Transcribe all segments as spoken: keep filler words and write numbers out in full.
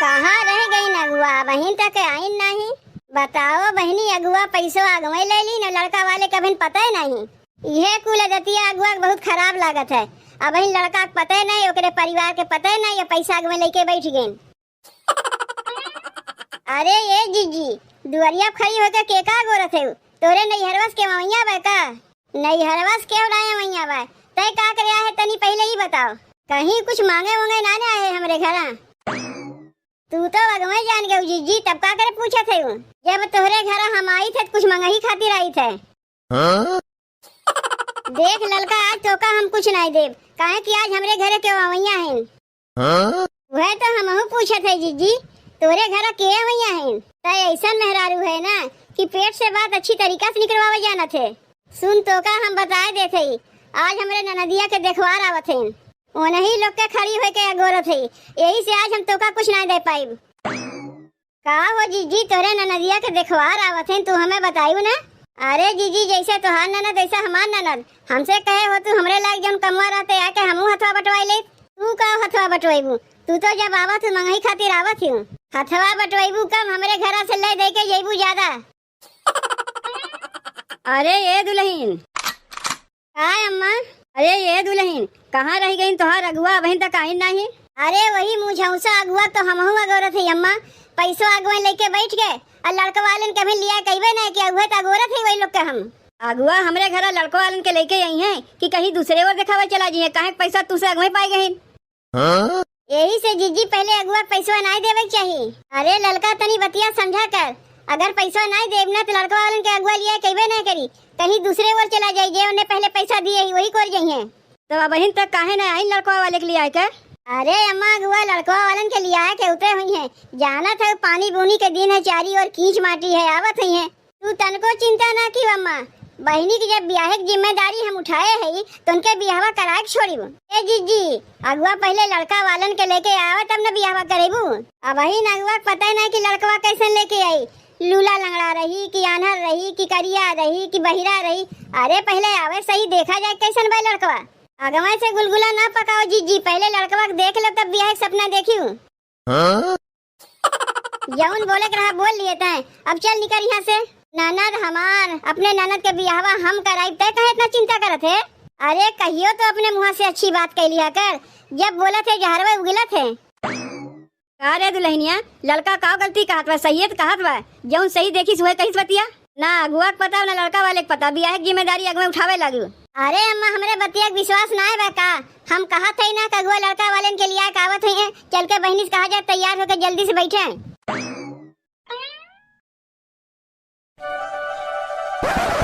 कहाँ रह गइन अगुआ, अबहिन तक आइन नाहीं। बताओ बहिनी, अगुआ पैसो अगवे ले लीन, लड़का वाले के अबहिन पता ही नाहीं। इहे कुल अदतिया अगुआ के बहुत खराब लागत है। अबहिन लड़का के पता ही नाहीं, ओकरे परिवार के पता ही नाहीं, ये पैसा अगवे लेके बैठ गइन। अरे ये जीजी, दुआरिया पे खड़ी होके के का अगोरत है? तोरे नैहरवा से केवइया बा का? नैहरवा से केव नाहीं अवइया बा। तय का करे आहे तनी पहिले ही बताओ। कहीं कुछ मांगे वांगे ना ने आहे हमरे घरा? तू तो अगवे जान गऊ जीजी, तब का करे पूछत है? जब तोहरे घरा हम आई थे, कुछ मंगही खातिर आई थे। हाँ? देख ललका, आज तोका हम कुछ नाहीं देब, काहे कि आज हमरे घरे केव अवइया हैं। हाँ? वह तो हमहू पूछत है जीजी, तोरे घरा के अवइया हैं? तय ऐसन मेहरारू है ना कि पेट से बात अच्छी तरीका से निकलवावे जानत है। सुन तोका हम बताए देत हई, आज हमरे ननदिया के देखवार आवत हैं, ओनही लोग के खड़ी होके अगोरत है, यही से आज हम तोका कुछ नाहीं दे पाइब। का हो जीजी, तोरे ननदिया के देखवार आवत हैं, तू हमें बतायू ना? अरे जीजी, जैसे तोहार ननद, वैसे हमार ननद। हमसे कहे हो तू, हमरे लायक जौन कमवा रहते, आके हमहू हथवा बटवाई लेत। तू का हथवा बटवाइबू? तू तो जब आवत हो, मंगही खातिर आवत हो। हथवा बटवाइबू कम, हमरे घरा से ले दे के जइबू ज्यादा। अरे ये दुलहिन, काय अम्मा? अरे ये दुलहिन, कहाँ रहि गइन तोहार अगुआ, अबहिन तक आइन नाहीं? अरे वही मुझौसा अगुआ तो हमहू अगोरत है अम्मा। पैसो अगुआ लेके बैठ गए, और लड़का वालन के अबहिन लिया कइबे नाहीं कि अगुआ तो अगोरत है वही लोग के हम। अगुआ हमरे घरा लड़का वालन के लेके आई हैं कि कहीं दूसरे ओर देखावे चला जी हैं, काहे पैसा तुसे अगुआ पाए गइन। हाँ? यही से जीजी पहिले अगुआ के पैसवा नाहीं देवे के चाही। अरे ललका, तनी बतिया समझा कर, अगर पैसवा नाहीं देब ना तो लड़का वालन के अगुआ लिया कइबे नाहीं करी, कहीं दूसरे ओर चला जाई, जे उन्हें पहिले पैसा दिए ही वही कोर जइहें। तब अबहिन तक काहे नाहीं आइन लड़का वाले के लिया के? अरे अम्मा, अगुआ लड़का वालन के लिया के उतरे हुई हैं, जानत है पानी बूनी के दिन है, चारी ओर कींच माटी है, आवत हुई हैं। तू तनको चिंता ना कियो अम्मा, बहिनी के जब बियाहे के जिम्मेदारी हम उठाए हई, तो उनके बियाहवा कराए के छोड़िबू। ए जीजी, अगुआ पहिले लड़का वालन के लेके आवे तब न बियाहवा करेबू। अबहिन अगुआ के पता ही ना कि लड़कवा कैसन लेके आई, लूला लंगड़ा रही कि आन्हर रही कि करिया रही कि बहिरा रही। अरे पहिले आवे सही, देखा जाए कैसन बा लड़कवा। अगवे से गुलगुला ना पकाओ जीजी, पहिले लड़कवा के देख लो तब बियाहे के सपना देखियो। हाँ? जौन बोले के रहा बोल लिए तैं, अब चल निकल यहाँ से। ननद हमार, अपने ननद के बियाहवा हम कराइब, तैं काहे इतना चिंता करत है? अरे कहियो तो अपने मुँह से अच्छी बात कह लिया कर, जब बोलत है जहरवा उगिलत है। का रे दुलहिनिया, ललका का गलती कहत बा, सहिए तो कहत बा, जौन सही देखिस उहे कहिस बतिया। ना अगुआ के पता, ना लड़का वाले के पता, बियाहे के जिम्मेदारी अगुआ उठावे लागी। अरे अम्मा, हमरे बतिया के विश्वास ना है बा का? हम कहत हई ना कि अगुआ लड़का वालेन के लिया के आवत हई हैं, चल के बहिनी से कहा जाए तैयार होके जल्दी से बैठे।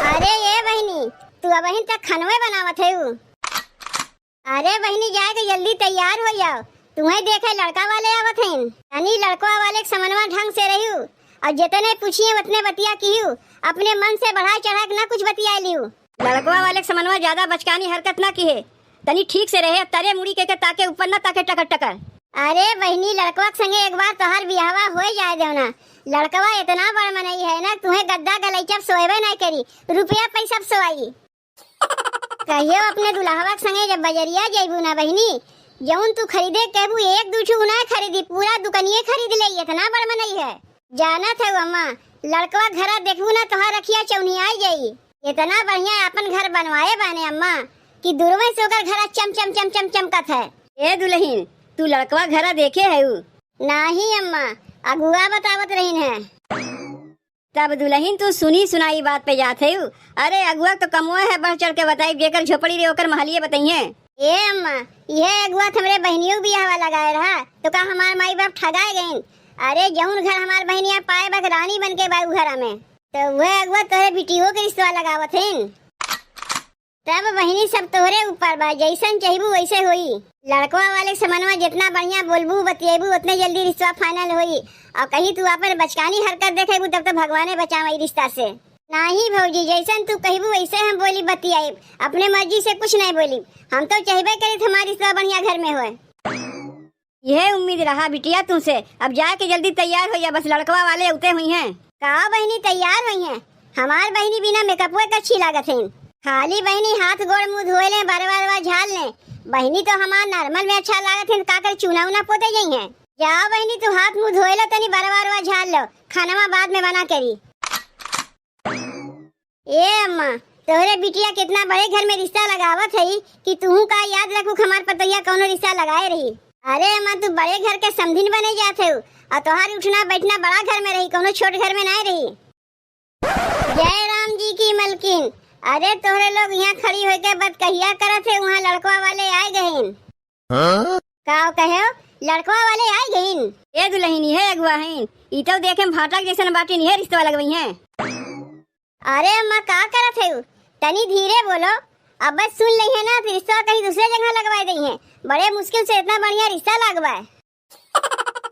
अरे ये बहिनी, तू अबहिन तक खनवे बनावत है उ? अरे बहिनी, जाए के जल्दी तैयार हो जाओ, तुम्हें देखे लड़का वाले आवत हैं। तनी लड़का वाले के समनवा ढंग से रहियो, और जितने पूछिए उतने बतिया किहू, अपने मन से बढ़ा चढ़ा के ना कुछ बतिया लियो। लड़कवा वाले के समनवा ज्यादा बचकानी हरकत ना किहे, तनी ठीक से रहे, तरे मुड़ी के, के ताके ऊपर ना ताके टकर टकर। अरे बहिनी, लड़कवा के संगे एक बार तोहार बियाहवा होए जाए देवना, लड़कवा इतना बड़ मनई है ना, तुहे गद्दा गलैचा पे सोएबे ना करी, रुपया पैसा पे सोआई। कहियो अपने दुल्हवा के संगे जब बजरिया जइबू ना बहिनी, जौन तू खरीदे कहबू, एक दू ठू ना खरीदी, पूरा दुकनिये खरीद ले, इतना बड़ मनई है। जानत है अम्मा, लड़कवा घरा देखबू ना, तोहार अखिया चौनियाई जाई। इतना बढ़िया अपन घर बनवाए बाने अम्मा, कि दूरवे से ओकर घरा चम चम चम चम चमकत है। ए दुलहिन, तू लड़कवा घरा देखे है उ? नाही अम्मा, अगुआ बतावत रहीन है। तब दुलहिन तू सुनी सुनाई बात पे जात है। अरे अगुआ तो कमवा है, बढ़ चढ़ के बताई, जेकर झोपड़ी रे ओकर महलिए बताइए। ए अम्मा, इहे अगुआ तो हमरे बहिनियों बियाहवा लगाए रहा, तो का हमार माई बाप ठगाए गइन? अरे जौन घर हमार बहिनिया पाए बा, रानी बन के बा उ घरा में, तो वह अगुआ तोहरे बिटियों के रिश्तवा लगावत हैं। तब बहिनी सब तोहरे ऊपर बा, जैसन चहिबू वैसे होई। लड़कवा वाले समनवा जितना बढ़िया बोलबू बतियेबू, उतने जल्दी रिश्तवा final होई। और कहीं तू अपन बचकानी हरकत देखेबू तब तो भगवाने बचावे ई रिश्ता से। नाही भौजी, जैसन तू कहबू वैसे हम बोली बतियाइब, अपने मर्जी से कुछ नहीं बोली। हम तो चाहबे करी हमार रिश्ता बढ़िया घर में होए। यह उम्मीद रहा बिटिया तुमसे। अब जाके जल्दी तैयार हो जा, बस लड़कवा वाले उते हुई हैं। का बहिनी तैयार हुई हैं? हमार बहिनी बिना मेकअपवे के अच्छी लागत हैं। खाली बहिनी हाथ गोड़ मुंह धोए लें, बरवा बरवा झाल लें। बहिनी तो हमार normal में अच्छा लागत हैं, का कर चूना उना पोते गई हैं। जाओ बहिनी, तू हाथ मुँह धोए लो, तनी बरवा वरवा झाड़ लो, खानवा बाद में बना करी। ए अम्मा, तोहरे बिटिया कितना बड़े घर में रिश्ता लगावत हई कि तुहू का याद रखू कि हमार पतोहिया कौनो रिश्ता लगाए रही। अरे अम्मा, तू बड़े घर के समधिन बने जात हऊ, और तोहार उठना बैठना बड़ा घर में रही, कौनो छोट घर में नाय रही। जय राम जी की मलकिन, अरे तोहरे लोग यहाँ खड़ी होके बतकहिया करत है, वहाँ लड़कवा वाले आए गइन। हाँ? का कहे हो? लड़कवा वाले आए गइन? ए दुलहिन, इहे अगुआ हइन, ई तो देखे में भाटा के जैसन बाटिन, इहे रिश्तवा लगवई हैं। अरे अम्मा, का करत है? तनी धीरे बोलो, अब बस सुन लई है ना, तो रिश्तवा कहीं दूसरे जगह लगवाए दई हैं। बड़े मुश्किल से इतना बढ़िया रिश्ता लगवा है।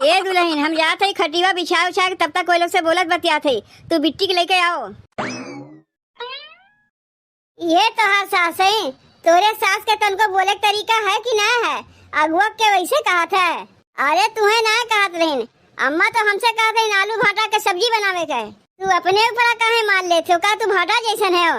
ए दुलहिन, हम जात हई खटिया बिछा उछा के, तब तक कोई लोग से बोलत बतियात हई, तू बिट्टी के लेके आओ। ये तोहार सास है, तोरे सास के तनको बोले के तरीका है कि ना है? अगुआ के वैसे कहत है। अरे तुहे ना कहत रहिन, अम्मा तो हमसे कहत रहिन आलू भाटा के सब्जी बनावे के। तू अपने ऊपर काहे मार लेत हो, का तू भाटा जैसन है हो?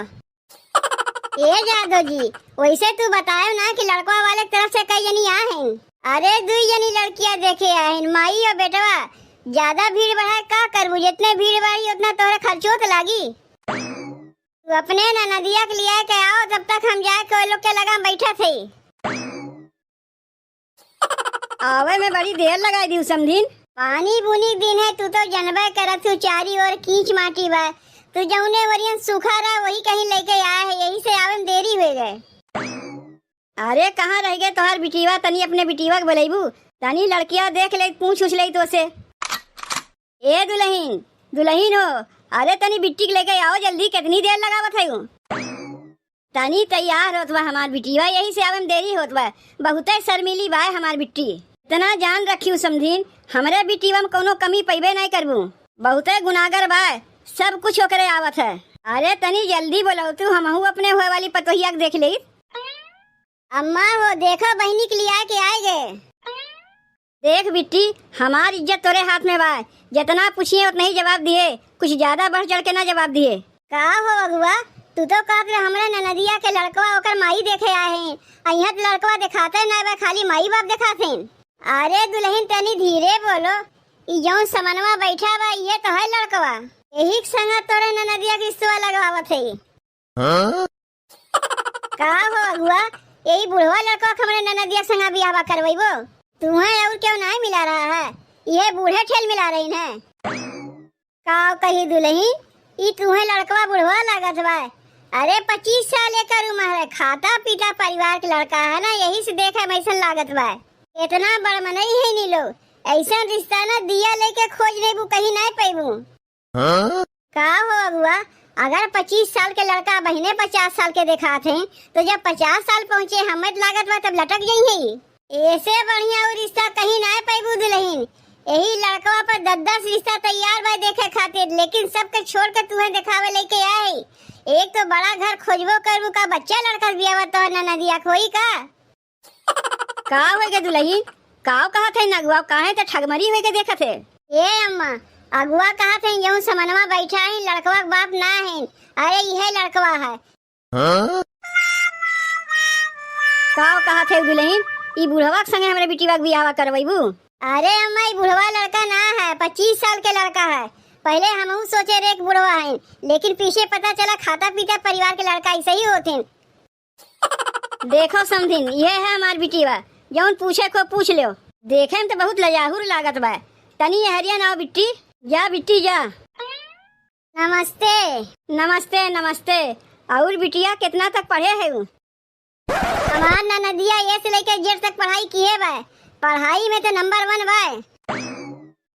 ए जादो जी, वैसे तू बतायो ना कि लड़कवा वाले के तरफ से कई जनी आए हैं। अरे दुई जनी लड़कियां देखे आए हैं, माई और बेटवा। ज्यादा भीड़ बढ़ाए का करबू, जितने भीड़ बढ़ी उतना तोहरे खर्चो तो लागी। तू अपने ननदिया के लिया के आओ, तब तक हम जाके वो लोग के लगा बैठा थे। आवे में बड़ी देर लगाई दी समधिन। पानी बुनी दिन है, तू तो जनबे करत तू, चारी ओर कीच माटी बा। तू जौने ओरियन सूखा रहा, वही कहीं लेके आए है, यही से आवे में देरी हो गए। अरे कहाँ रह गए तोहार बिटीवा? तनी अपने बिटीवा के बोलेबू, तनी लड़किया देख ले, पूछ उछ ले तो से। ए दुलहिन, दुलहिन हो, अरे तनी बिट्टी के लेके आओ जल्दी, कितनी देर लगावत है उ? तनी तैयार होत बा हमार बिट्टी बा, यही से आवे में देरी होत बा। बहुते शर्मीली बा हमार बिट्टी। इतना जान रखियो समधिन, हमरे बिट्टी बा में कौनो कमी पैबे नहीं करबू। बहुते गुनागर बा, सब कुछ ओकरे आवत है। अरे तनी जल्दी बोलाओ तू, हमहू अपने हुए वाली पतोहिया के देख लेई। अम्मा हो, देखो बहिनी के लिया के आए गए। देख बिट्टी, हमार इज्जत तोरे हाथ में बा। जितना पूछिए उतना ही जवाब दिए, कुछ ज्यादा बढ़ चढ़ के ना जवाब दिए। का हो अगुआ, तू तो कहत रहे हमरे ननदिया के लड़कवा ओकर माई देखे आए हैं, आ यहाँ तो लड़कवा देखाते ना बा, खाली माई बाप देखाते हैं। अरे दुलहिन तनी धीरे बोलो, ई जौन समनवा बैठा बा इहे तो है लड़कवा, यही के संग तोरे ननदिया के रिश्तवा लगवावत है। हाँ? का हो अगुआ, यही बुढ़वा लड़का के हमरे ननदिया संगा बियाहवा करवैबो? तुहें और क्यों नहीं मिला रहा है, ये बूढ़े ठेल मिला रही है। का कही दुलहिन, ई तुहें लड़कवा बुढ़वा लागत बा। अरे पच्चीस साल एकर उम्र है, खाता पीता परिवार के लड़का है ना, यही से देखे में ऐसन लागत बा। इतना बड़ मनई है नी लोग, ऐसन रिश्ता ना दिया लेके खोज लेबू, कहीं नहीं पैबू। हाँ? का हो अगुआ, अगर पच्चीस साल के लड़का बहिने पचास साल के देखात हैं, तो जब पचास साल पहुँचे हमें लागत बा तब लटक जइहे। ऐसे बढ़िया वो रिश्ता कहीं ना पैबू दुलहिन। यही लड़कवा पर दस दस रिश्ता तैयार बा देखे खातिर, लेकिन सबके छोड़ के तुहें देखावे लेके आए। एक तो बड़ा घर खोजबो करबू का, बच्चा लड़का बियावा तोहर ननदिया खोई का? का होइगे दुलहिन? काव कहत है नगुआ? काहे त ठगमरी होइगे देखत है? ए अम्मा, अगुआ कहत है, यहू समनवा बैठा है, लड़कवा के बाप ना है। अरे, इहे लड़कवा है। हाँ? काव कहत है दुलहिन? ई बुढ़वा के संगे हमरे बिटिवा के बियाहवा करवैबू? अरे अम्मा, ई बुढ़वा लड़का ना है, पच्चीस साल के लड़का है। पहले हमहू सोचे रे एक बुढ़वा है, लेकिन पीछे पता चला खाता पीता परिवार के लड़का ऐसे ही होते हैं। देखो समधिन, इहे है हमार बिटिवा, जौन पूछे को पूछ लो। देखे में तो बहुत लजाहुर लागत बा। तनी एहरिया नाव बिट्टी, जा बिट्टी जा। नमस्ते। नमस्ते, नमस्ते। और बिटिया कितना तक पढ़े है उ? हमार ननदिया ए से लेके जेड तक पढ़ाई किए बा। पढ़ाई में तो नंबर वन बा।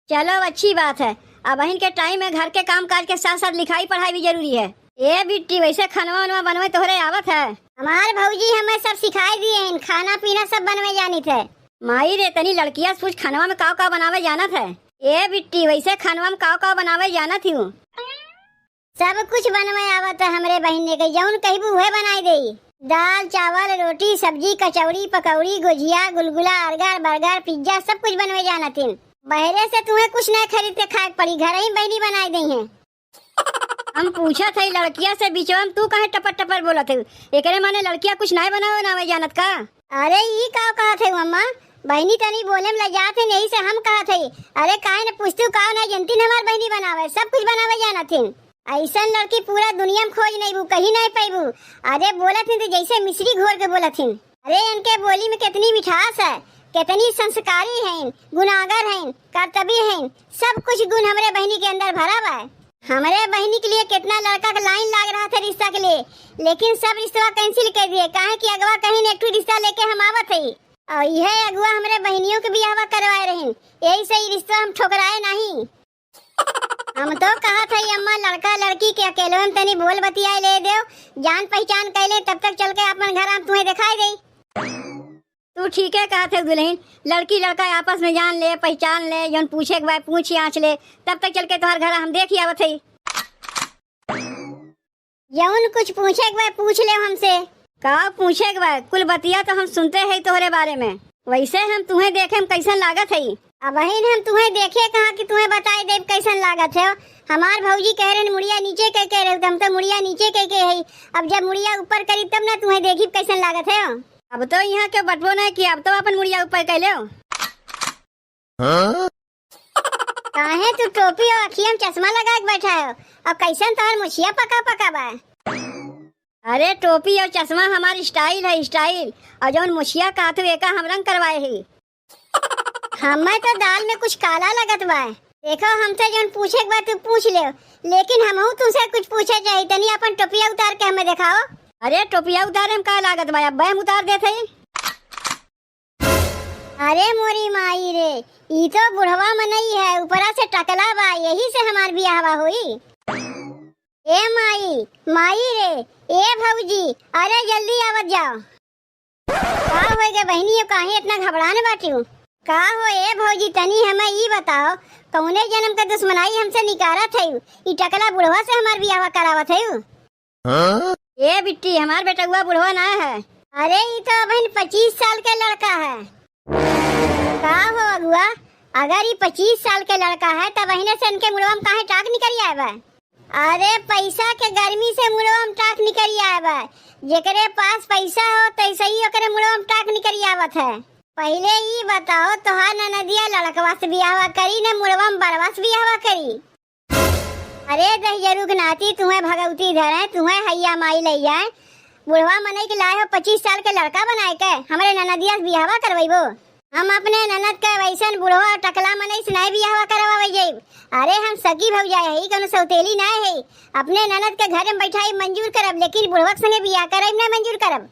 चलो, अच्छी बात है। अबहिन के टाइम में घर के काम काज के साथ साथ लिखाई पढ़ाई भी जरूरी है। ए बिट्टी, वैसे खानवा वानवा बनवे तोहरे आवत है? हमार भौजी हमें सब सिखाई दिए हैं, खाना पीना सब बनवे जानित है। माई रे, तनी लड़किया से पूछ, खानवा में काव काव बनावे जानत है? ए बिट्टी, वैसे खानवा में काव काव बनावे जानत हूँ? सब कुछ बनवे आवत है हमरे बहिने के, जौन कहबू उहे बनाई देई। दाल, चावल, रोटी, सब्जी, कचौड़ी, पकौड़ी, गुजिया, गुलगुला, अर्गर, बर्गर, पिज्जा, सब कुछ बनवे जानत हन। बहरे से तुहें कुछ नहीं खरीद के खाए के पड़ी, घर ही बहिनी बनाई देई हैं। हम पूछत हई लड़किया से, बिचवा में तू काहे टपर टपर बोलत है? एकरे माने लड़किया कुछ नहीं बनावे बनावे जानत का? अरे ई का कहत है अम्मा, बहिनी तनी बोले में लजात है, यही से हम कहत हई। अरे काहे न पूछतू, का ना जनतीन हमार बहिनी बनावे, सब कुछ बनावे जानत हिन। ऐसन लड़की पूरा दुनिया में खोज नइबू, कहीं नहीं पैबू। अरे बोलत हिन तो जैसे मिश्री घोर के बोलत हिन। अरे इनके बोली में कितनी मिठास है, कितनी संस्कारी हैं, गुणागर हैं, कर्तव्य हैं, सब कुछ गुण हमरे बहिनी के अंदर भरा बा। हमरे बहिनी के लिए कितना लड़का के लाइन लाग रहा था रिश्ता के लिए, लेकिन सब रिश्तवा cancel कर दिए, काहे कि अगवा कहीं एक ठो रिश्ता लेके हम आवत हई। और यह अगुआ हमरे बहिनियों के बियाहवा करवाए रहिन, यही से ई रिश्ता हम ठुकराए नहीं। हम तो कहत हई अम्मा, लड़का लड़की के अकेले में तनी बोल बतियाए ले देव, जान पहचान कैले, तब तक चल के अपन घर हम तुम्हें दिखाई दे। तू ठीके कहत है दुल्हन, लड़की लड़का आपस में जान ले, पहचान ले, जौन पूछे के बा पूछ आँच ले, तब तक चल के तोहर घर हम देख ही आवत हई। जौन कुछ पूछे के बा पूछ ले हमसे। का पूछे के बा? कुल बतिया तो हम सुनते हैं तोहरे बारे में। वैसे हम तुम्हें देखे में कैसन लागत है? अबहिन हम तुम्हें देखे कहाँ कि तुम्हें बताए देब कैसन लागत है। हमार भौजी कह रहे मुड़िया नीचे कह के रहे, तो हम तो मुड़िया नीचे कह के है। अब जब मुड़िया ऊपर करी तब ना तुम्हें देखी कैसन लागत है। अब तो यहाँ के बटबो नहीं कि अब तो अपन मुड़िया ऊपर कर लो। हाँ? काहे तू टोपी और अखिया में चश्मा लगा के बैठा है? अब कैसन तोहर मुछिया पका पका बा? अरे टोपी और चश्मा हमार style है, style। और जौन मुछिया कहत हूँ एका हम रंग करवाए ही। हमें तो दाल में कुछ काला लगत बा। देखो हमसे जौन पूछे के बा तू पूछ ले, लेकिन हमहू तुमसे कुछ पूछे चाही। तनी अपन टोपिया उतार के हमें दिखाओ। अरे टोपिया उतारे में का लागत बा, अब हम उतार देत हई। अरे मोरी माई रे, ई तो बुढ़वा मनई है, ऊपरा से टकला बा, यही से हमार बियाहवा होई। ए माई, माई रे, ए भौजी, अरे जल्दी आवत जाओ। का होए गे बहिनी, ये काहे इतना घबरान बाटिउ? का हो ए भौजी, तनी हमें ई बताओ, कौने जन्म के दुश्मनाई हमसे निकारत है? ई टकला बुढ़वा से हमार बियाहवा करावत है? हाँ? ए बिट्टी, हमार बेटउआ बुढ़वा ना है। अरे, ई तो अबहिन पच्चीस साल के लड़का है। का हो अगुआ, अगर ई पच्चीस साल के लड़का है, तब अहिने से इनके मुड़वा में काहे टाक निकरी आए बा? अरे, पैसा के गर्मी से मुड़वा में टाक निकरी आए बा। जेकरे पास पैसा हो, तैसे ही ओकरे मुड़वा में टाक निकरी आवत है। पहिले ई बताओ, तोहार ननदिया लड़कवा से बियाहवा करी, न मुड़वा में बड़वा से बियाहवा करी? अरे दहिजरू के नाती, तुहें भगवती धरे, तुहें हैया माई लई जाए। बुढ़वा मनई के लाए हो पच्चीस साल के लड़का बनाए के, हमरे ननदिया से बियाहवा करवैबो? हम अपने ननद के वैसन बुढ़वा टकला मनई से नहीं बियाहवा करवावे जाइब। अरे हम सगी भौजाई है, कोनो सौतेली नहीं है। अपने ननद के घर में बैठाई मंजूर करब, लेकिन बुढ़वा के संगे बियाह करब नहीं मंजूर करब।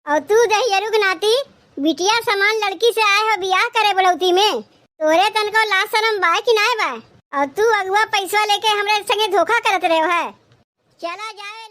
और तू दहिजरू के नाती बिटिया समान लड़की से आए हो बियाह करे बुढ़ौती में, तोरे तनको लाज शरम बा कि नाय बा? और तू अगुआ पैसवा लेके हमरे संगे धोखा करत रहे हो है। चला जाए